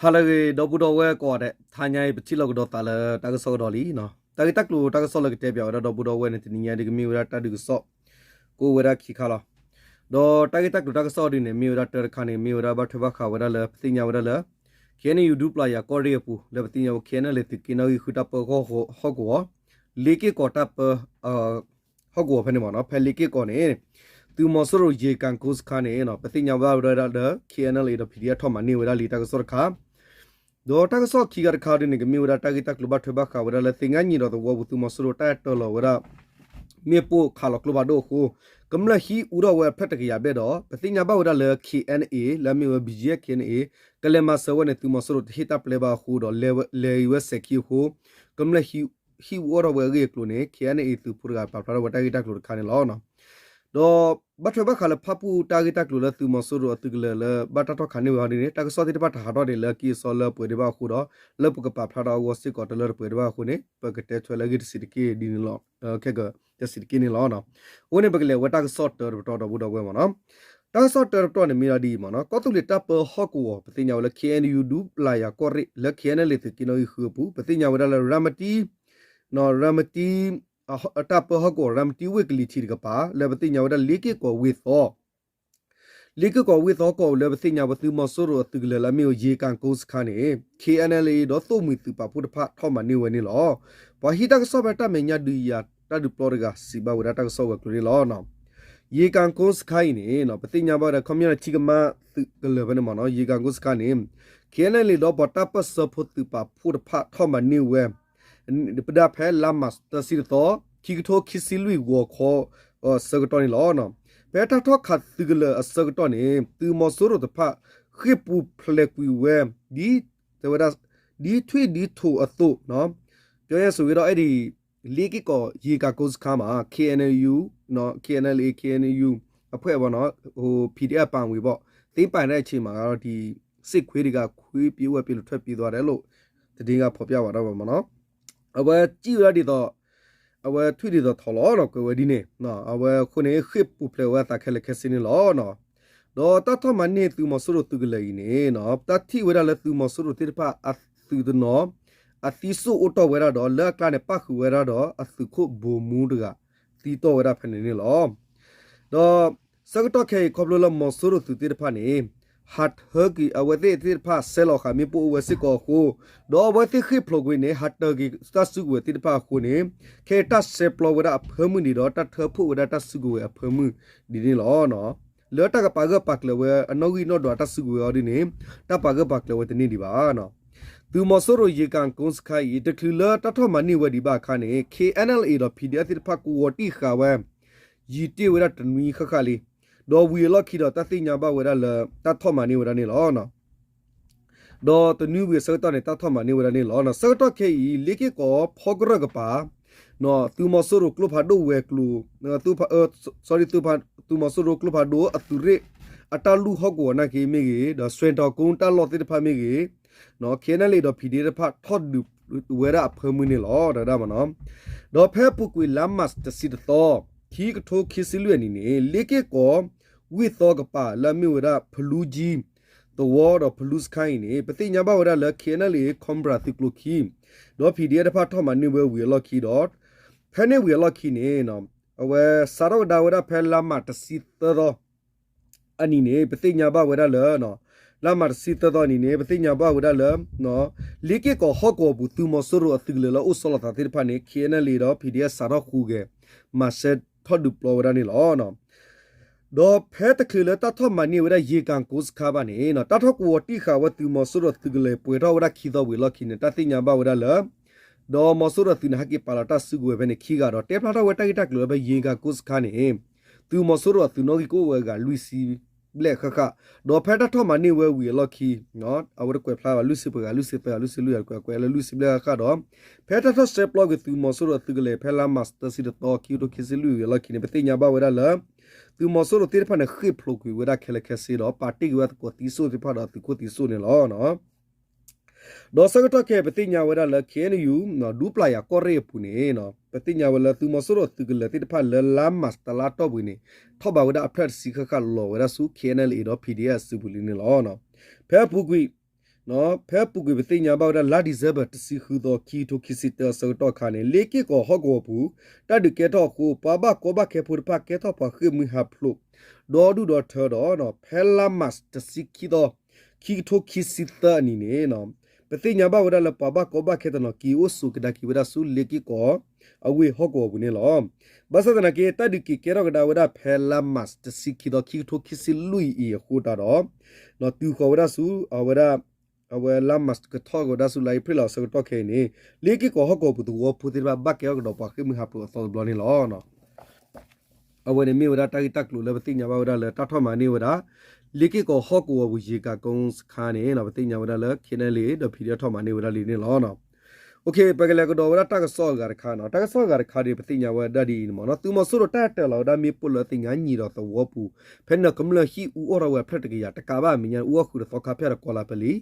ဟါလၢအဂ့ၤ ဒီပုၢ်ဒီဝဲၢ်ကိးဂၤဒဲး, တဟါညါအံၤ ပထံၣ်လိာ်ကဒီးသးလၢတၢ်ကစီၣ်ကဒီးလံ. တၢ်ဂ့ၢ်တၢ်ကျိၤတၢ်ကစီၣ်လၢကတဲပၠးဝဲဒၣ်ဒီပုၢ်ဒီဝဲၢ်န့ၣ် တနံၤညါအံၤ ကမ့ၢ်ဝဲဒၣ်တၢ်ဒုးကစီၣ် ကအိၣ်ဝဲဒၣ်ခံခါလီၤ. ဒီးတၢ်ဂ့ၢ်တၢ်ကျိၤတၢ်ကစီၣ်ဒ်န့ၣ် မ့ၢ်ဝဲဒၣ်တၢတခါန့ၣ် မ့ၢ်ဝဲဒၣ်ဘၣ်ထွဲဘၣ်ဃးဝဲဒၣ်လၢ ပသ့ၣ်ညါဝဲဒၣ်လၢ ခ့ၣ်အဲၣ်ယူၣ် ဒူပျၢ်ယၤကီၢ်ရ့ၣ်အပူၤ လၢပသ့ၣ်ညါဝဲ ခ့ၣ်အဲၣ်ယူၣ် သုးက့နီၣ်ဂံၢ်ဃုတၢ်ပၢဟီၣ်ကဝီၤ လ့က့ၢ်ကီးတၢ်ပၢ ဟီၣ်ကဝီၤဖဲန့ၣ်မ့ၢ်နီၤ, ဖဲလ့က့ၢ်ကီးန့ၣ် သုးမီၤစိရိၤ ယ့ၤကၣ်ကိစခါန့ၣ် ပသ့ၣ်ညါဘၣ်ဝဲဒၣ်လၢ ခ့ၣ်အဲၣ်ယူၣ် ဒီး ပီၣ်ဒီအ့ၣ် ထီၣ်မၤန့ၢ်ဝဲဒၣ်လံတၢ်ကစီၣ်တခါ ဒီးတၢ်ကစီၣ်ခံခါတခါဒ်န့ၣ် ကမ့ၢ်ဝဲဒၣ်တၢ်ဂ့ၢ်တၢ်ကျိၤဘၣ်ထွဲဘၣ်ဃးဝဲဒၣ်လၢ သ့ၣ်ငါညံၣ်ဒီးသဝီပူၤ သုးမီၤစိရိၤတၢ်အဲၣ်တၢၢ်လီၤဝဲဒၣ် မ့ၣ်ပိၢ်ခးလီၤကျိဖးဒိၣ်အဃိ ကမျၢၢ်ဟံးအူထီၣ်ဝဲအဖျၢၣ်တကယၤဘျဲၣ်ဒီး ပသ့ၣ်ညါဘၣ်ဝဲဒၣ်လၢ ခ့ၣ်အဲၣ်ယူၣ် လၢအမ့ၢ်ဝဲ ဘီၣ်ကၠံၣ်အဲၣ် ခ့ၣ်အဲၣ်ယူၣ် ကလဲၤမၤစၢၤဝဲန့ၣ် သုးမီၤစိရိၤတဟ့ၣ်တၢ်ပျဲဘၣ်အဃိဒီး လဲၤဝဲစဲၤခံအဃိ ကမျၢၢ် ဟံးအူထီၣ်ဝဲအဂ့ၢ်အကျိၤန့ၣ် ခ့ၣ်အဲၣ်ယူၣ် သုးဖိတဂၤပာ်ဖျါထီၣ်ဝဲတၢ်ဂ့ၢ်တၢ်ကျိၤတခါန့ၣ်လီၤ. ဒီးဘၣ်ထွဲဘၣ်ဃးလၢဖၣ်ပူၣ်တၢ်ဂ့ၢ်တၢ်ကျိၤလၢသုးမီၤစိရိၤအသုးကလၢၤလၢဘၣ်တၢ်ထီၣ်ခးန့ၢ်ဝဲဟီဒ်န့ၣ် တၢ်ကစီၣ်သ့ၣ်တဖၣ်တဟးထီၣ်န့ၣ်လၢအကံၢ်အစီလၢပှဲၤဒံးဘၣ်အဃိဒီး လၢပကပာ်ဖျါထီၣ်အဂီၢ်စ့ၢ်ကီးတလၢတပှဲၤဒံးဘၣ်အဃိန့ၣ် ပကတဲထွဲလၢအဂ့ၢ်တဆံးတက့ၢ်ဒ်န့ၣ်လီၤ. ခဲကတဆံးတက့ၢ်န့ၣ်လီၤ. အဃိန့ၣ် ပကလဲၤဝဲတၢ်ကစီၣ်တၢတပတီၢ်ဒီပုၢ်ဒီဝဲၢ်မ့ၢ်နီၤ. တၢ်ကစီၣ်တၢတပတီၢ်န့ၣ်မ့ၢ်ဒၣ်ဒ်အံၤမ့ၢ်နီၤ, ကီၢ်သူလ့ၤတၢ်ပၢဟီၣ်ကဝီၤ ပသ့ၣ်ညါဝဲလၢ ခ့ၣ်အဲၣ်ယူၣ် ဒူပျၢ်ယၤကီၢ်ရ့ၣ် လၢ ခ့ၣ်အဲၣ်ယူၣ် သုးက့နီၣ်ဂံၢ်ဃုအပူၤ ပသ့ၣ်ညါဝဲဒၣ်လၢ ရၤမတံ ရၤမတံ တၢ်ပၢဟီၣ်ကဝီၤ ရၤမတံဝ့ၢ်ကလံၤထံးတကပၤ လၢပသ့ၣ်ညါဝဲဒၣ်လ့က့ၢ်ကီးဝ့ၢ်သီ လ့က့ၢ်ကီးဝ့ၢ်သီကီၢ်ပူၤလၢပသ့ၣ်ညါဝဲသုးမီၤစိရိၤအသုးကလၢၤလၢအမ့ၢ်ဝဲ ယ့ၤကၣ်ကိစခါန့ၣ် ခ့ၣ်အဲၣ်ယူၣ် ဒီးသိၣ်မှံၤသုးပာ်ဖှိၣ်တဖၣ်ထီၣ်မၤန့ၢ်ဝဲန့ၣ်လီၤ. ပှၤဟံးတၢ်ကစီၣ်ဖဲတၢ်မဲာ်ညါဒုးယၤတၢ်ဒုးပျီတဂၤ စံးဘၣ်ဝဲဒၣ်တၢ်ကစီၣ်ဝဲၤကျိၤန့ၣ်လီၤ. ယ့ၤကၣ်ကိစခါအံၤန့ၣ် ပသ့ၣ်ညါဘၣ်ဝဲဒၣ် ခီပညီန့ၣ် ထံကမါသုးကလၢၤဖဲန့ၣ်မ့ၢ်နီၤ, ယ့ၤကၣ်ကိစခါန့ၣ် ခ့ၣ်အဲၣ်ယူၣ် ဒီးပှၤတၢ်ပၢၢ်ဆၢဖိသုးပာ်ဖှိၣ်တဖၣ်ထီၣ်မၤန့ၢ်ဝဲ ပဒၣ်ဖဲလါမၢ်ၡး တဆံတသီ ခံကထိခံဆံလွံၢ်ဂီၤခီ ဆၢကတီၢ်န့ၣ်လီၤ. ဖဲတၢ်ထီၣ်ခးသုးကလၢၤအဆၢကတီၢ်န့ၣ် သုးမီၤစိရိၤတဖၣ် ဃ့ၢ်ပူၤဖျဲးကွံာ်ဝဲ ဒ် တဲဝဲဒၣ် ဒ်ထွံၣ်ဒ်ထိးအသိး, ပျီယဲၢ်ဆိၣ်ဂ့ၤဒီး အဲၣ်ဒိး လ့က့ၢ်ကီး ယ့ၤကၣ်ကိစခါမး ခ့ၣ်အဲၣ်ယူၣ် ခ့ၣ်အဲၣ်ယူၣ် ခ့ၣ်အဲၣ်ယူၣ် အဖွဲ့ပေါ့နော် ဟို PDF ပါဝင်ပေါ့ သိမ်းပိုက်တဲ့အချိန်မှာတော့ ဒီစစ်ခွေးတွေက ခွေးပြေးဝဲပြေးလို့ထွက်ပြေးသွားတယ်လို့ သတင်းကဖော်ပြပါတော့ပါပေါ့နော်. အဝဲစံးဝဲဒၣ်ဒ်သိး အဝဲထွံၣ်ဒ်သိးထိးလီၤနီၤ ကွဲးဝဲဒ်န့ၣ် အဝဲအဃိန့ၣ် ဃ့ၢ်ပူၤဖျဲးဝဲအသးခဲလၢာ်ခဲဆ့န့ၣ်လီၤ. ဒီးတၢ်ထီၣ်မၤန့ၢ်သုးမီၤစိရိၤသုးကလၢၤအံၤန့ၣ် တၢ်ထံၣ်ဝဲဒၣ်လၢသုးမီၤစိရိၤသ့ၣ်တဖၣ်အသုးတနီၤ အသံစိၣ်အိၣ်တီၢ်ဝဲဒၣ်ဒီး လၢအကျါန့ၣ် ပၣ်ဃုာ်ဝဲဒၣ်ဒီးအသုးခိၣ်ဘိၣ်မူတဂၤ သံတီၢ်ဝဲဒၣ်ဖဲန့ၣ်န့ၣ်လီၤ. ဒီးဆၢကတီၢ်ခဲအံၤ ခီဖျိလၢမီၤစိရိၤသုးသ့ၣ်တဖၣ်န့ၣ် ဟးထၢက့ၤအဝဲသ့ၣ်သ့ၣ်တဖၣ် ဆဲးလီၤဃာ်မ့ၣ်ပိၢ်အိၣ်ဝဲစ့ၢ်ကီးအဃိ ဒီးအဝဲသ့ၣ်ဃ့ၢ်ဖျိးကွံာ်န့ၣ် ဟးတၢက့ၤတၢ်စုကဝဲၤသ့ၣ်တဖၣ်အဃိန့ၣ် ခဲအံၤတၢ်ဆဲးပျီဝဲဒၣ်အဖၢမုၢ်န့ၣ်ဒီး တၢ်ထၢဖှိၣ်ဝဲဒၣ်တၢ်စုကဝဲၤအဖၢမုၢ်ဒ်န့ၣ်လီၤ. လၢတၢ်ကပာ်ဂၢၢ်ပာ်ကျၢၤဝဲအနီၣ်ဂံၢ်နီၣ်ဒွးတၢ်စုကဝဲၤအီၤဒ်န့ၣ် တၢ်ပာ်ဂၢၢ်ပာ်ကျၢၤဝဲတန့ၢ်ဒံးဘၣ်. သုးမီၤစိရိၤယ့ၤကၣ်ကိစခါအံၤ တချုးလၢတၢ်ထီၣ်မၤန့ၢ်ဝဲဒံးဘၣ်အခါန့ၣ် ခ့ၣ်အဲၣ်ယူၣ် ဒီး PDF သ့ၣ်တဖၣ်ကဝီၤတံၢ်ဃာ်ဝဲ ယံာ်တ့ၢ်ဝဲဒၣ်တနွံဃၣ်ဃၣ်လံ. ဒီးဝံၤအလီၢ်ခံဒီးတၢ်သ့ၣ်ညါဘၣ်ဝဲဒၣ်လၢ တၢ်ထီၣ်မၤန့ၢ်ဝဲဒၣ်န့ၣ်လီၤ. ဒီးတနွံဝံၤအဆၢကတီၢ်န့ၣ် တၢ်ထီၣ်မၤန့ၢ်ဝဲဒၣ်န့ၣ်လီၤ. ဆၢကတီၢ်ခဲအံၤ လ့က့ၢ်ကီးဖီကရၢၢ်ကပၤ သုးမီၤစိရိၤကျိဖးဒိၣ်ဝဲၤကျိၤ သုးမီၤစိရိၤကျိဖးဒိၣ်အသုးရ့ၣ် အတၢ်လူၢ်ဟီၣ်ကဝီၤနာ်က့မ့ၢ်ဂ့ၤ ဒီးစွဲၣ်တီၤကိ တၢ်လီၢ်သ့ၣ်တဖၣ်မ့ၢ်ဂ့ၤ ခ့ၣ်အဲၣ်ယူၣ် ဒီး PDF တဖၣ်ထီၣ်ဒုးဝဲဒၣ်အဖၢမုၢ်န့ၣ်လီၤ တဒၣ်မနီၤ. ဒီးဖဲအပူၤကွံာ်လါမၢ်ၡး တဆံတသီ ခံကထိခံဆံလွံၢ်အနံၤန့ၣ် လ့က့ၢ်ကီး ဝ့ၢ်သီကပၤ လၢအမ့ၢ်ဝဲဒၣ်ဖလူကၠံ သဝီဒီးဖလူစခါအံၤန့ၣ် ပသ့ၣ်ညါဘၣ်ဝဲဒၣ်လၢ ခ့ၣ်အဲၣ်ယူၣ် ခီပရၣ်သုးကျိၤခံ ဒီး PDF တဖၣ်ထီၣ်မၤန့ၢ်ဝဲဝံၤအလီၢ်ခံဒီး ဖဲန့ၣ်ဝံၤအလီၢ်ခံန့ၣ် အဝဲစးထီၣ်ကဒါဝဲဒၣ်ဖဲလါမၢ်ၡး တဆံသၢသီ အနံၤန့ၣ် ပသ့ၣ်ညါဘၣ်ဝဲဒၣ်လၢ လါမၢ်ၡး တဆံသၢသီအနံၤန့ၣ် ပသ့ၣ်ညါဘၣ်ဝဲဒၣ်လၢ လ့က့ၢ်ကီးဟီၣ်ကဝီၤပူၤ သုးမီၤစိရိၤအသုးကလၢၤလၢအိၣ်ဆီလီၤသးသ့ၣ်တဖၣ်န့ၣ် ခ့ၣ်အဲၣ်ယူၣ် ဒီး PDF စးထီၣ်ဃုက့ၤ မၤစၢၤထီၣ်ဒုးပျီဝဲဒၣ်န့ၣ်လီၤ. ဒီးဖဲတချုးလၢတၢ်ထီၣ်မၤန့ၢ်ဝဲဒၣ်ယ့ၤကၣ်ကိစခါဘၣ်န့ၣ် တၢ်ထီၣ်ကဝီၤတံၢ်ဃာ်ဝဲသုးမီၤစိရိၤသုးကလၢၤ ပှဲၤထီၣ်ဝဲဒၣ်ခံသီဝံၤအလီၢ်ခံန့ၣ် တၢ်သ့ၣ်ညါဘၣ်ဝဲဒၣ်လၢ ဒီးမီၤစိရိၤသုးန့ၣ် ဟဲက့ၤပာ်လီၤတၢ်စုကဝဲၤဖဲန့ၣ်ခံဂၤဒီး တဲဖျါထီၣ်ဝဲတၢ်ဂ့ၢ်တၢ်ကျိၤလၢဖဲယ့ၤကၣ်ကိစခါန့ၣ် သုးမီၤစိရိၤအသုးနီၣ်ဂံၢ်ကအိၣ်ဝဲအဂၤလွံၢ်ဆံဘျဲၣ်ဃၣ်ဃၣ် ဒီးဖဲတၢ်ထီၣ်မၤန့ၢ်ဝဲဝံၤအလီၢ်ခံ အဝဲတကွဲးဖျါဘၣ် လွံၢ်ဆံပှဲၤဂၤ လွံၢ်ဆံသၢဂၤ လွံၢ်ဆံလွံၢ်ဂၤ ကွဲးကွဲးလၢလွံၢ်ဆံဘျဲၣ်ဃၣ်ဃၣ်ဒီး ဖဲတၢ်ထီၣ်ဆဲးပျီကွံာ်သုးမီၤစိရိၤအသုးကလၢၤ ဖဲလါမၢ်ၡး တဆံတသီ ခံကထိခံဆံလွံၢ်ဝံၤအလီၢ်ခံန့ၣ် ပသ့ၣ်ညါဘၣ်ဝဲဒၣ်လၢ သုးမီၤစိရိၤသ့ၣ်တဖၣ်န့ၣ် ဃ့ၢ်ဖျိးကွံာ်ဝဲဒၣ်ခဲလၢာ်ခဲဆ့ဒီး ပာ်တ့ၢ်က့ၤဝဲသကိးသံစိၣ်သ့ၣ်တဖၣ်ဒီးသုးခိၣ်သံစိၣ်န့ၣ်လီၤ. ဒီးဆၢကတီၢ်ခဲအံၤ ပသ့ၣ်ညါဝဲဒၣ်လၢ ခ့ၣ်အဲၣ်ယူၣ် ဒူပျၢ်ယၤကီၢ်ရ့ၣ်အပူၤန့ၣ် ပသ့ၣ်ညါဝဲလၢသုးမီၤစိရိၤအသုးကလၢၤသ့ၣ်တဖၣ်လၢလါမၢ်ၡး တလါတီၢ်ပူၤန့ၣ် ထီၣ်ဘးဝဲဒၣ်အဖျၢၣ်တဆံဃၣ်ဃၣ်လီၤဝဲဒၣ်ဆူ ခ့ၣ်အဲၣ်ယူၣ် ဒီး PDF အစုပူၤလံန့ၣ်လီၤ. ဖဲအပူၤကွံာ် ဖဲအပူၤကွံာ်ပသ့ၣ်ညါဘၣ်ဝဲဒၣ်လါ December တဆံဃုသီ ခံကထိခံဆံတၢ အဆၢကတီၢ်အခါန့ၣ် လ့က့ၢ်ကီၢ်ဟီၣ်ကဝီၤပူၤ တၢ်ဒုးကဲထီၣ်အဃိ ပှၤဘၣ်ကီဘၣ်ခဲဖိတဖၣ် ကဲထီၣ်ပှၤဃ့ၢ်မှံဟးဖျိး ဒီဒူၣ်ဒီထၢဒီး ဖဲလါ March တဆံခံသီ ခံကထိခံဆံသၢအနံၤန့ၣ် ပသ့ၣ်ညါဘၣ်ဝဲဒၣ်လၢပှၤဘၣ်ကီဘၣ်ခဲတနီၤက့ၤအိၣ်ဆိးကဒါက့ၤဝဲဒၣ်ဆူ လ့က့ၢ်ကီၢ် အဝ့ၢ်ဟီၣ်ကဝီၤပူၤန့ၣ်လီၤ. ဘၣ်ဆၣ်သနာ်က့ တၢ်ဒုးက့ၤကဲထီၣ်ကဒါဝဲဒၣ်ဖဲလါ March တဆံခံသီ ခံကထိခံဆံလွံၢ်အံၤအဃိတၢ်ဒီး တုၤဃီၤဝဲဒၣ်ဆူ အဝဲဒၣ် အဝဲလါ March ကထီၣ်ကဒါဆူလါ April လီၤ အဆၢကတီၢ်ခဲအံၤန့ၣ် လ့က့ၢ်ကီၢ်ဟီၣ်ကဝီၤပူၤသဝီဖိသ့ၣ်တဖၣ် ဘၣ်ကဲထီၣ်ကဒီးပှၤဃ့ၢ်မှံဟးဖျိးအသီတဘျီန့ၣ်လီၤ. အဝဲန့ၣ်မ့ၢ်ဝဲဒၣ်တၢ်ဂ့ၢ်တၢ်ကျိၤလၢပသ့ၣ်ညါဘၣ်ဝဲဒၣ်လၢတၢ်ထီၣ်မၤန့ၢ်ဝဲဒၣ် လ့က့ၢ်ကီၢ်ဟီၣ်ကဝီၤပူၤ ရေကာကုန်းစခန်းန့ၣ် ပသ့ၣ်ညါဝဲဒၣ်လၢ KNLA ဒီး PDF ထီၣ်မၤန့ၢ်ဝဲဒၣ်လံန့ၣ်လီၤ. ပကလဲၤကဒီးဝဲဒၣ်တၢ်ကစီၣ်အဂၤတခါန့ၣ်လီၤ. တၢ်ကစီၣ်အဂၤတခါန့ၣ် ပသ့ၣ်ညါဝဲဒၣ်ဒ်အံၤန့ၣ်မ့ၢ်နီၤ သုးမီၤစိရိၤတၢ်ဟဲတၢၤလီၤဝဲဒၣ်မ့ၣ်ပိၢ်လၢသ့ၣ်ငါနံၣ်ဒီးသဝီပူၤ ဖဲန့ၣ်ကမျၢၢ်ဟံၣ်အူအီၣ်ထီၣ်ဝဲအဖျၢၣ်တကယၤ တကးဘၣ်အမဲာ်ညါ အူအီၣ်ဃုာ်ဒီးသီခါဖၠၣ်ဒီးကီၢ်လါပလံၤ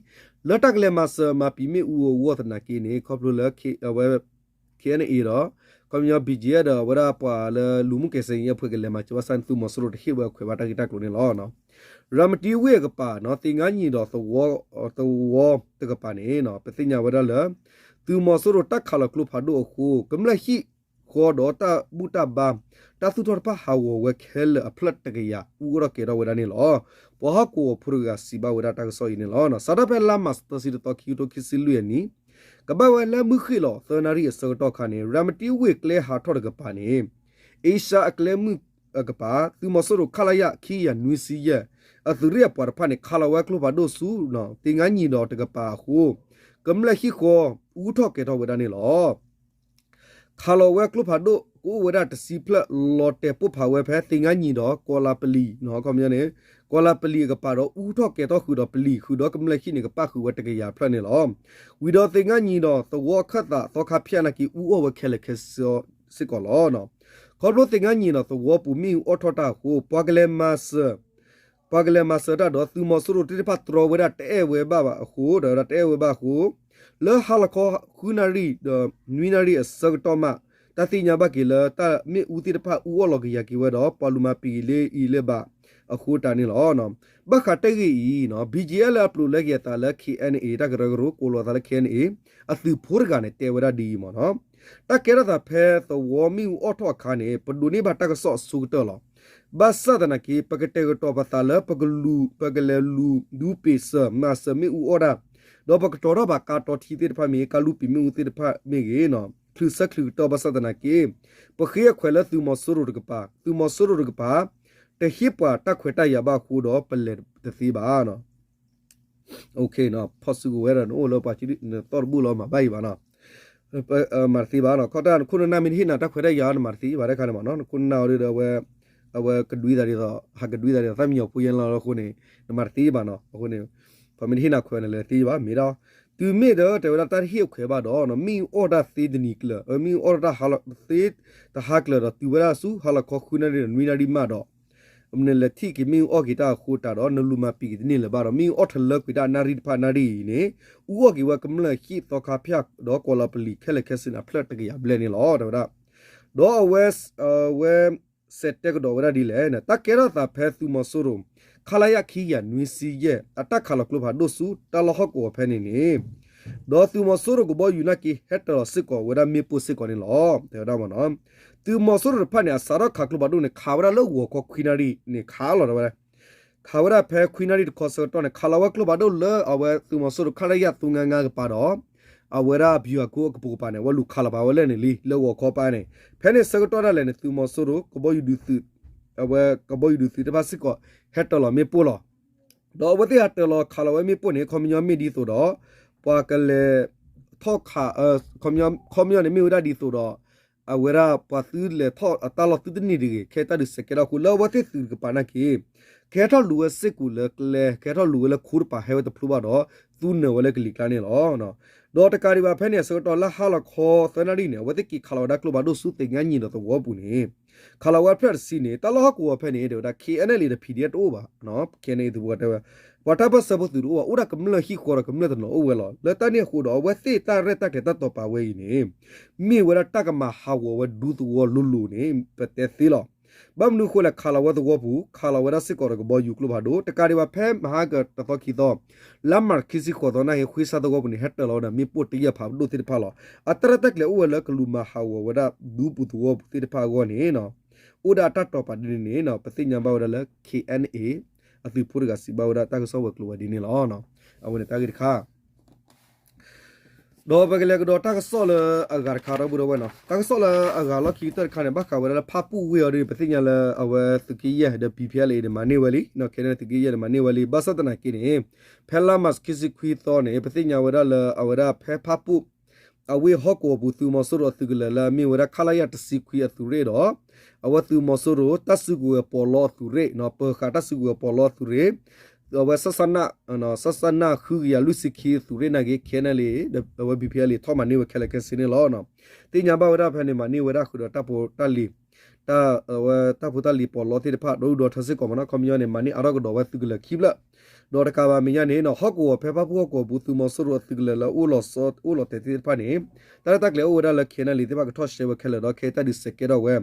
လၢတၢ်ကလဲၤမၤစၢၤမၤပံာ်မ့ၣ်အူအဂီၢ်သနာ်က့န့ၣ် ခီဖျိလၢ အဝဲ KNA ဒီး ခီပညီ BGF ဒီးအဝဲဒၣ်ပှၤလၢလူၤမုၢ်ကဲစ့ယဲၢ်ဖှဲးကလဲၤမၤစၢၤဘၣ်ဆၣ်န့ၣ် သုးမီၤစိရိၤတဟ့ၣ်ဝဲခွဲးဘၣ်တၢ်ဂ့ၢ်တၢ်ကျိၤန့ၣ်လီၤ. ရၤမတံဝ့ၢ်အကပၤနီၤ သ့ၣ်ငါနံၣ်ဒီး သဝီတကပၤန့ၣ် ပသ့ၣ်ညါဝဲဒၣ်လၢ သုးမီၤစိရိၤတၢ်ခးလီၤကျိဖးဒိၣ်အဃိ ကမျၢၢ်ဟံၣ်ဃီဒီးတၢ်ဘူၣ်တၢ်ဘါ တၢ်သူၣ်ထီၣ်တဖၣ်ဟးဂီၤဝဲခဲလၢာ်အဖျၢၣ်တကယၤ အူအီၣ်ထီၣ်ကဲထီၣ်ဝဲဒၣ်န့ၣ်လီၤ. ပှၤဟီၣ်ကဝီၤဖိတဂၤစံးဘၣ်ဝဲဒၣ်တၢ်ကစီၣ်အံၤန့ၣ်လီၤ. စးထီၣ်ဖဲလါမၢ်ၡး သၢဆံတသီ ခံကထိခံဆံလွံၢ်အနံၤ ကဘၣ်ဝဲလါမုၢ်ဃ့ၢ်လီၤ သၢနၣ်ရံၣ်အဆၢကတီၢ်အခါန့ၣ် ရၤမတံဝ့ၢ်ကျဲဟးထီၣ်တကပၤန့ၣ် အ့ရှါအကျဲမုၢ်အကပၤ သုးမီၤစိရိၤ ခလရ ခံကယၤနွံဆံယဲၢ် အသုးရ့ၣ်အပှၤတဖၣ်န့ၣ် ခးလီၤဝဲကျိဖးဒိၣ်ဆူ သ့ၣ်ငါနံၣ်ဒီးတကပၤအဃိ ကမျၢၢ်ဟံၣ်ဃီ အူထီၣ်ကဲထီၣ်ဝဲဒၣ်န့ၣ်လီၤ. ခးလီၤဝဲကျိဖးဒိၣ် ကအိၣ်ဝဲဒၣ်တဆံဖျၢၣ် လီၤတဲာ်ပိၢ်ဖးဝဲဖဲသ့ၣ်ငါနံၣ်ဒီးကီၢ်လါပလံၤ ခီပညီန့ၣ် ကီၢ်လါပလံၤအကပၤဒီး အူထီၣ်ကဲထီၣ်ဃုာ်ဒီးပလံၤ ဃုာ်ဒီးကမျၢၢ်ဟံၣ်န့ၣ် ကပၣ်ဃုာ်ဝဲတကယၤဖျၢၣ်န့ၣ်လီၤ. ဝံၤဒီးသ့ၣ်ငါနံၣ်ဒီးသဝီအခၢၣ်သး သီခါဖၠၣ်နာ်က့ အူအီၣ်ဝဲခဲလၢာ်ခဲဆ့စ့ၢ်ကီးလီၤ. ခီဖျိသ့ၣ်ငါနံၣ်ဒီးသဝီပူၤမ့ၣ်အူအီၣ်ထီၣ်တၢ်အဃိ ပှၤကလဲၤမၤစၢၤ ပှၤကလဲၤမၤစၢၤတၢ်ဒီး သုးမီၤစိရိၤသ့ၣ်တဖၣ်တြီဝဲဒၣ်တအဲၣ်ဝဲဘၣ်အဃိ ဒီးဝဲဒၣ်တအဲၣ်ဝဲဘၣ်အဃိ လၢဟါလီၤခီဃုနၣ်ရံၣ်ဒီး နွံနၣ်ရံၣ်အဆၢကတီၢ်မး တၢ်သ့ၣ်ညါဘၣ်က့ၤလၢတၢ်မ့ၣ်အူသ့ၣ်တဖၣ်အူအီၣ်လီၤကယၤက့ၤဝဲဒီး ပှၤလူၤမၤပံာ်က့ၤလၢအံၤလၢဘၣ်အဃိတၢ်န့ၣ်လီၤ. ဘၣ်ဃးတၢ်ဂ့ၢ်အံၤ ဘီၣ်ကၠံၣ်အဲၣ်လၢအပျိာ်လၢကယၤသးလၢ KNA တၢ်ကရၢကရိ ကိးလီၤသးလၢ KNA အသုးဖိတဂၤန့ၣ် တဲဝဲဒၣ်ဒ်အံၤမ့ၢ်နီၤ တၢ်ကဲထီၣ်သးဖဲသဝီမ့ၣ်အူအီၣ်ထီၣ်အခါန့ၣ် ပဒိးန့ၢ်ဘၣ်တၢ်ကစီၣ်အဆိကတၢၢ်လီၤ. ဘၣ်ဆၣ်သနာ်က့ ပကတဲာ်ကတီၤပသးလၢ ပကလူၤ ပကလဲၤလူၤဒူပ့ၤစၢၤ မၤစၢၤမ့ၣ်အူအီၣ်ဒၣ် ဒီးပကတီၤထီၣ်ဘၣ်ကါတီထံသ့ၣ်တဖၣ်မ့ၢ်ဂ့ၤ ကါလူၤပံာ်မ့ၣ်အူသ့ၣ်တဖၣ်မ့ၢ်ဂ့ၤ ချုးဆၢချုးကတီၢ်ဘၣ်ဆၣ်သနာ်က့ ပဃ့အခွဲးလၢသုးမီၤစိရိၤတကပၤ သုးမီၤစိရိၤတကပၤ တဟ့ၣ်ပှၤတၢ်ခွဲးတၢ်ယာ်ဘၣ်အဃိဒီး ပလဲၤတသ့ဘၣ် ဖီၣ်စုကဝဲၤဒီး နအိၣ်လၢပှၤသီတဘူၣ်လီၤ မၤဘၣ်အံၤဘၣ်နီၤ မၤတသ့ဘၣ်နီၤ ခီတၢ်နခိၣ်နနၢ်မ့ၢ်တဟ့ၣ်နၤတၢ်ခွဲးတၢ်ယာ် နမၤတသ့ဘၣ်တခါန့ၣ်မ့ၢ်နီၤ နခိၣ်နနၢ်အီၤဒီး အဝဲကဒွံသးဒ်သိး ဟးကဒွံသးဒ်သိး သၣ်မံယီၤဖိယဲလီၤအဃိန့ၣ် နမၤတသ့ဘၣ်နီၤ အဃိန့ၣ် ပှၤမ့ၢ်တဟ့ၣ်နၤခွဲးနလဲၤတသ့ဘၣ် မ့ၢ်ဒီး တုၤမ့ၢ်ဒီး တဲဝဲဒၣ်တၢ်တဟ့ၣ်အခွဲးဘၣ်ဒီး မ့ၣ်အူအီၣ်တၢ်သ့တနံၤကျၢၤ မ့ၣ်အူအီၣ်တၢ်သ့တဟါကျၢၤဒီး တုၤဝဲဒၣ်ဆူဟါလီၤခီဃုနၣ်ရံၣ်ဒီးနွံနၣ်ရံၣ်မးဒီး နလဲၤထံၣ်က့ၤမ့ၣ်အူအီၣ်က့ၤတၢ်အဃိတၢ်ဒီး နလူၤမၤပံာ်က့ၤတန့ၢ်လၢၤဘၣ်ဒီး မ့ၣ်အူအီၣ်ထီၣ်လၢကွံာ်တၢ်နၣ်ရံၣ်တဖၣ်နၣ်ရံၣ်အံၤန့ၣ် အူအီၣ်က့ၤဝဲကမျၢၢ်ဟံၣ်သီခါဖၠၣ်ဒီးကီၢ်လီၤပလံၤခဲလၢာ်ခဲဆ့န့ၣ် အဖျၢၣ်တကယၤဘျဲၣ်န့ၣ်လီၤ တဲဝဲဒၣ် ဒီးအဝဲ အဝဲ စဲးတဲကဒီးဝဲဒၣ်ဒ်လဲၣ်န့ၣ် တၢ်ကဲထီၣ်သးဖဲသုးမီၤစိရိၤ ခလရ ခံကယၤနွံဆံယဲၢ် အတၢ်ခးလီၤကျိဖးဒိၣ်ဆူတၢ်လီၢ်ဟီၣ်ကဝီၤဖဲန့ၣ်န့ၣ် ဒီးသုးမီၤစိရိၤကဘီယူၤနာ်က့ ဟဲတၢၤလီၤစ့ၢ်ကီးဝဲဒၣ်မ့ၣ်ပိၢ်စ့ၢ်ကီးန့ၣ်လီၤ တဲဝဲဒၣ်မ့ၢ်နီၤ သုးမီၤစိရိၤတဖၣ်န့ၣ် အစးထီၣ်ခးကျိဖးဒိၣ်န့ၣ် ခးဝဲဒၣ်လၢဂီၤခီခွံနၣ်ရံၣ်န့ၣ် ခးလီၤတဲဝဲဒၣ် ခးဝဲဒၣ်ဖဲခွံနၣ်ရံၣ်တခီဆၢကတီၢ်န့ၣ် ခးလီၤဝဲကျိဖးဒိၣ်လၢအဝဲသုးမီၤစိရိၤ ခလရ သုးငါးငါးကပၤဒီး အဝဲဒၣ် ဗျူဟာကုန်း အကပိာ်ကပၤန့ၣ် အဝဲလူၤခးလီၤဘၣ်ဝဲလဲၣ်န့ၣ်လံ လၢဂီၤခီပၤန့ၣ် ဖဲန့ၣ်ဆၢကတီၢ်ဒၣ်လဲာ်န့ၣ် သုးမီၤစိရိၤ ကဘီယူၤဒုးသုး အဝဲကဘီယူၤဒုးသုးတဖၣ်စ့ၢ်ကီး ဟဲတၢၤလီၤမ့ၣ်ပိၢ်လီၤ. ဒီးအဝဲသ့ၣ်ဟဲတၢၤလီၤခးလီၤဝဲမ့ၣ်ပိၢ်န့ၣ် ခီပညီမ့ၢ်ဒ်သိးဒီး ပှၤကလဲၤထီၣ်ခး ခီပညီန့ၣ်မ့ၢ်ဝဲဒၣ်ဒ်သိးဒီး အဝဲဒၣ်ပှၤသုးလဲၤထီၣ်အတၢ်လီၢ်သုတန့ၢ်တဂ့ၤ ခဲတၢ်ဒုးစဲးကဲထီၣ်အဃိ လၢအဝဲသ့ၣ်သုးတကပၤနာ်က့ ကဟဲထီၣ်လူၤဝဲစ့ၢ်ကီးလၢကျဲ ကဟဲထီၣ်လူၤဝဲလၢခိတပၤဟဲဝဲတဖျိဘၣ်ဒီး သူနၢၤဝဲလၢကလံၤကျါန့ၣ်လီၤ. ဒီးတကးဒံးဘၣ်ဖဲန့ၣ်အဆၢကတီၢ်လၢဟါလီၤခီသၢနၣ်ရံၣ်န့ၣ် အဝဲသ့ၣ်က့ၤခးလီၤဝဲဒၣ်ကျိဖးဒိၣ်ဆူသ့ၣ်ငါနံၣ်ဒီးသဝီပူၤန့ၣ် ခးလီၤဝဲဖျၢၣ်တဆံန့ၣ် တၢ်လီၢ်ဟီၣ်ကဝီၤဖဲန့ၣ် တဲဝဲဒၣ် KNLA ဒီး PDF တအိၣ်ဘၣ် KNLA သုးဖိတဲဝဲ ပှၤတၢ်ပၢၢ်ဆၢဖိသုးတအိၣ်ဘၣ် အိၣ်ဒၣ်ကမျၢၢ်ဟံၣ်ဃီဒီးကမျၢၢ်တနီၤအိၣ်ဝဲလီၤ. လၢတၢ်န့ၣ်အဃိဒီး အဝဲသ့ၣ်တၢ်ရဲၣ်တၢ်ကျဲၤတၢ်တိာ်ပာ်ဝဲအံၤန့ၣ် မ့ၢ်ဝဲဒၣ်တၢ်ကမၤဟးဂီၤဝဲဒူသဝီလိၤလိၤန့ၣ် ပတဲသ့လီၤ. ဘၣ်မနုၤအဃိလဲၣ် ခးလီၤဝဲသဝီပူၤ ခးလီၤဝဲဒၣ်စ့ၢ်ကီးဒီးကဘီယူၤကျိဖးဒိၣ် တကးဒံးဘၣ်ဖဲမဟါကတသီခံသီ လါမၢ်ၡးခံဆံဃိးသီနာ်က့ ဃုဆါသဝီပူၤန့ၣ် ဟဲတၢၤလီၤဝဲဒၣ် မ့ၣ်ပိၢ်တယာ်ဖးဒိၣ်သ့ၣ်တဖၣ်လီၤ. အတၢ်ရဲၣ်တၢ်ကျဲၤအိၣ်ဝဲလၢကလူၤမၤဟးဂီၤဝဲဒၣ်ဒူပူၤသဝီပူၤသ့ၣ်တဖၣ်အဂီၢ်န့ၣ် အိၣ်ဒၣ်အတၢ်တိာ်ပာ်ဒ်န့ၣ်န့ၣ် ပသ့ၣ်ညါဘၣ်ဝဲဒၣ်လၢ K N A အသုးဖိတဂၤစံးဘၣ်ဝဲဒၣ်တၢ်ကစီၣ်ဝဲၤကျိၤဝဲဒ်န့ၣ်လီၤ. အဝဲန့ၣ်တၢ်ဂ့ၢ်တခါ ဒီးပကလဲၤကဒီးတၢ်ကစီၣ်လၢအဂၤတခါ ဒီပုၢ်ဒီဝဲၢ်နီၤ တၢ်ကစီၣ်လၢအဂၤလီၢ်ခံကတၢၢ်တခါန့ၣ် ဘၣ်ဃးဝဲဒၣ်လၢဖၣ်ပူၣ်ဝ့ၢ်အီၤဒီး ပသ့ၣ်ညါလၢအဝဲသုးက့ယဲၢ်ဒီး B P L A န့ၣ် မၤန့ၢ်ဝဲလံ ခဲန့ၣ်သုးက့ယဲၢ်န့ၣ် မၤန့ၢ်ဝဲလံ ဘၣ်ဆၣ်သနာ်က့န့ၣ် ဖဲလါမၢ်ၡးခံဆံခွံသီန့ၣ် ပသ့ၣ်ညါဝဲဒၣ်လၢအဝဲဒၣ်ဖဲဖၣ်ပူၣ် အဝ့ၢ်ဟီၣ်ကဝီၤပူၤ သုးမီၤစိရိၤအသုးကလၢၤလၢအမ့ၢ်ဝဲဒၣ် ခလရ တဆံခွံအသုးရ့ၣ်ဒီး အဝဲသုးမီၤစိရိၤ တၢ်စုကဝဲၤပီးလီအသုးရ့ၣ် ပၢၤဃာ်တၢ်စုကဝဲၤပီးလီအသုးရ့ၣ် အဝဲ စစန ဃုကယၤလွံၢ်ဆံခံအသုးရ့ၣ်နာ်က့ K N L A ဒီးအဝဲ B P L A ထီၣ်မၤန့ၢ်ဝဲခဲလၢာ်ခဲဆ့န့ၣ်လီၤ. သ့ၣ်ညါဘၣ်ဝဲဒၣ်ဖဲန့ၣ် မၤန့ၢ်ဝဲဒၣ်ဃုာ်ဒီးတၢ်ဖိတၢ်လံၤ အဝဲတၢ်ဖိတၢ်လံၤပီးလီသ့ၣ်တဖၣ် ဒီဒူၣ်ဒီထၢစ့ၢ်ကီးမ့ၢ်နီၤ ခီပညီန့ၣ် မၤန့ၢ်အါထီၣ်ကဒီးဝဲသုးကလၢၤခံဖျၢၣ် ဒီးတကးဘၣ်မဲာ်ညါန့ၣ် ဟီၣ်ကဝီၤဖဲဖၣ်ပူၣ်ဟီၣ်ကဝီၤပူၤ သုးမီၤစိရိၤအသုးကလၢၤလၢအအိၣ်လီၤတဲာ်သ့ၣ်တဖၣ်န့ၣ် တၢ်ရဲၣ်တၢ်ကျဲၤအိၣ်ဝဲဒၣ်လၢ K N L A သ့ၣ်တဖၣ်ကထီၣ်ရှဲဝဲခဲလၢာ်ဒီး ခဲအံၤတၢ်ဒုးစဲးကဲထီၣ်ဝဲ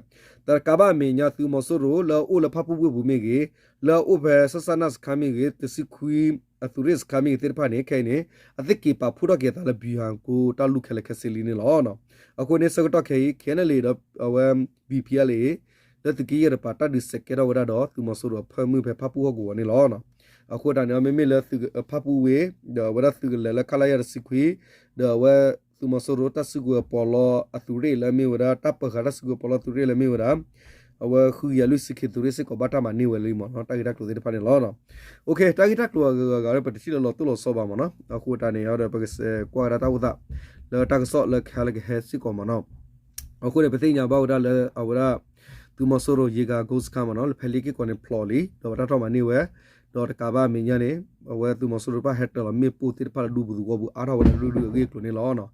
တကးဘၣ်မဲာ်ညါသုးမီၤစိရိၤလၢအအိၣ်လၢဖၣ်ပူၣ်ဝ့ၢ်ပူၤမ့ၢ်ဂ့ၤ လၢအအိၣ်ဖဲ စစန စခန်းမ့ၢ်ဂ့ၤ တဆံခွံ အသုးရ့ၣ်စခန်းမ့ၢ်ဂ့ၤသ့ၣ်တဖၣ်န့ၣ် ခဲအံၤန့ၣ် အသ့ၣ်က့ၤပာ်ဖှိၣ်ထီၣ်က့ၤအသးလၢ ဗျူဟာကုန်း တၢ်လူၢ်ခဲလၢာ်ခဲဆ့လံန့ၣ်လီၤ. အဃိန့ၣ်ဆၢကတီၢ်ခဲအံၤ K N L A ဒီးအဝဲ B P L A လၢသုးက့ယဲၢ်တကပၤ တၢ်ဒုးစဲးကဲထီၣ်ဝဲဒၣ်ဒီး သုးမီၤစိရိၤအဖၢမုၢ်ဖဲဖၣ်ပူၣ်ဟီၣ်ကဝီၤန့ၣ်လီၤ. အဃိသတးန့ၣ် မ့မ့ၢ်လၢဖၣ်ပူၣ်ဝ့ၢ် ဒီးအဝဲဒၣ်သုးကလၢၤလၢ ခလရ တဆံခွံ ဒီးအဝဲသုးမီၤစိရိၤတၢ်စုကဝဲၤပီးလီအသုးရ့ၣ်လၢအမ့ၢ်ဝဲဒၣ် တၢ်ပၢၤဃာ်တၢ်စုကဝဲၤပီးလီအသုးရ့ၣ်လၢအမ့ၢ်ဝဲဒၣ် အဝဲဃုကယၤလွံၢ်ဆံခံသုးရ့ၣ်စ့ၢ်ကီး ဘၣ်တၢ်မၤန့ၢ်ဝဲလံမ့ၢ်နီၤ တၢ်ဂ့ၢ်တၢ်ကျိၤသ့ၣ်တဖၣ်န့ၣ်လီၤ. တၢ်ဂ့ၢ်တၢ်ကျိၤအဂၤဂၤဒီး ပတထံၣ်လၢလီၤတိၢ်လီၤဆီဘၣ်မ့ၢ်နီၤ အဃိသတးန့ၣ်ဒီး ပကကွၢ်ကဒါတၢ်အိၣ်သး လၢတၢ်ကစီၣ်လၢခဲလၢာ်ကဟဲစ့ၢ်ကီးမ့ၢ်နီၤ အဃိန့ၣ် ပသ့ၣ်ညါဘၣ်ဝဲဒၣ်လၢအဝဲဒၣ် သုးမီၤစိရိၤ ရေဂံဂုတ်စခန်းမ့ၢ်နီၤ လၢဖဲလ့က့ၢ်ကီးန့ၣ်ဖျိးလံ ဒီးပတၢ်ထီၣ်မၤန့ၢ်ဝဲ ဒီးတကးဘၣ်မဲာ်ညါန့ၣ် အဝဲသုးမီၤစိရိၤတဖၣ်ဟဲတၢၤလီၤမ့ၣ်ပိၢ်သ့ၣ်တဖၣ်လၢဒူပူၤသဝီပူၤအါထီၣ်ဝဲဒၣ်လၢဒုၣ်အဂ့ၢ်အကျိၤန့ၣ်လီၤ.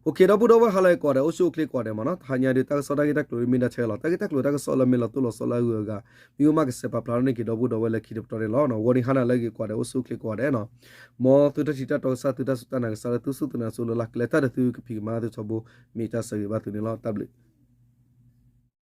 အိၣ်ခ့ ဒီပုၢ်ဒီဝဲၢ်ဟါလၢအဂ့ၤကိးဂၤဒဲး အိၣ်ဆူၣ်အိၣ်ချ့ကိးဂၤဒဲးမ့ၢ်နီၤ တဟါညါဒုးတၢ်ကစီၣ်တၢ်ဂ့ၢ်တၢ်ကျိၤမ့ၢ်ဒၣ်ထဲလီၤ တၢ်ဂ့ၢ်တၢ်ကျိၤတၢ်ကစီၣ်လၢမ့ၢ်လီၤတိၢ်လီၤဆီလၢအဂုၤအဂၤ မ့ၢ်အိၣ်မးကစဲးပာ်ဖျါထီၣ်န့ၢ်က့ၤဒီပုၢ်ဒီဝဲၢ်လၢခံတပတီၢ်န့ၣ်လီၤ. ဂီၤနံၤဟါနၤလၢအဂ့ၤကိးဂၤဒဲး အိၣ်ဆူၣ်အိၣ်ချ့ကိးဂၤဒဲးနီၤ မ်သုတၢ်ထံၣ်တၢ်တီကစၢ် သုတၢ်စူၢ်တၢ်နာ်ကစၢ်လၢသုစူၢ်သုနာ်ဆိလၢ်လၢ် ကလဲၤတၢ်ဒီးသုကဖံးကမၤသုထီဘိ မ့ၢ်တၢ်ဆၢဂ့ၤဘၣ်သုန့ၣ်လီၤ. တၢ်ဘျုး